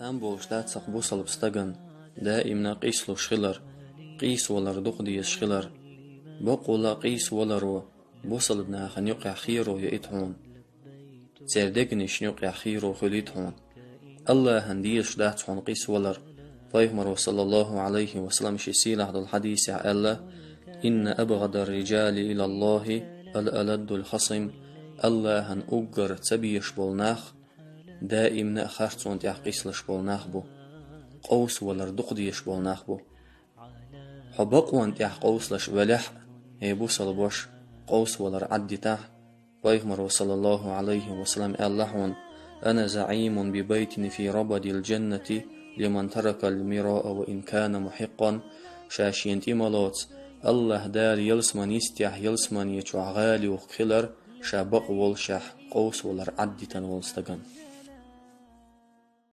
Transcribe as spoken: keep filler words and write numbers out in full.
Там болуш дац цхьаккха бусалба стагана даимна къийсалуш хилар, къийса валар дукха дезаш хилар. Бакъволла къийса валаро бусалба нахана юкъехь херо яйта хьуна. Церан дегнашна юкъехь херо хуьлийта хьуна. Аллахьан дезаш дац хьуна къийса валар. Пайхамаро, саллаллаху Ӏалайхи ва саллам, шен сийлахь долу хьадисехь аьлла: «Инна абгӀадар риджали илаллахи ал-аладдул хасим». Аллахьан уггар ца безаш болу нах, даимна а харцонна тӀехь къийсалуш болу нах бу. Къовса валар дукха дезаш болу нах бу. Хьо бакъонна тӀехь къовсалуш велахь а, хӀей бусалбаш, къовса валар Ӏаддитахь. Пайхамаро, саллаллаху Ӏалайхи ва саллам, аьлла хьуна: «Ана заӀимун би байтин фи рабадил джаннати лиман таракал мираа ва ин кана мухӀиккъан». Ша шена тӀе ма лоцу, Аллахь Дала ялсаман йистехь, ялсамане чохь гӀала юхку хилар, ша бакъ волушехь, къовса валар Ӏаддитина волу стагана.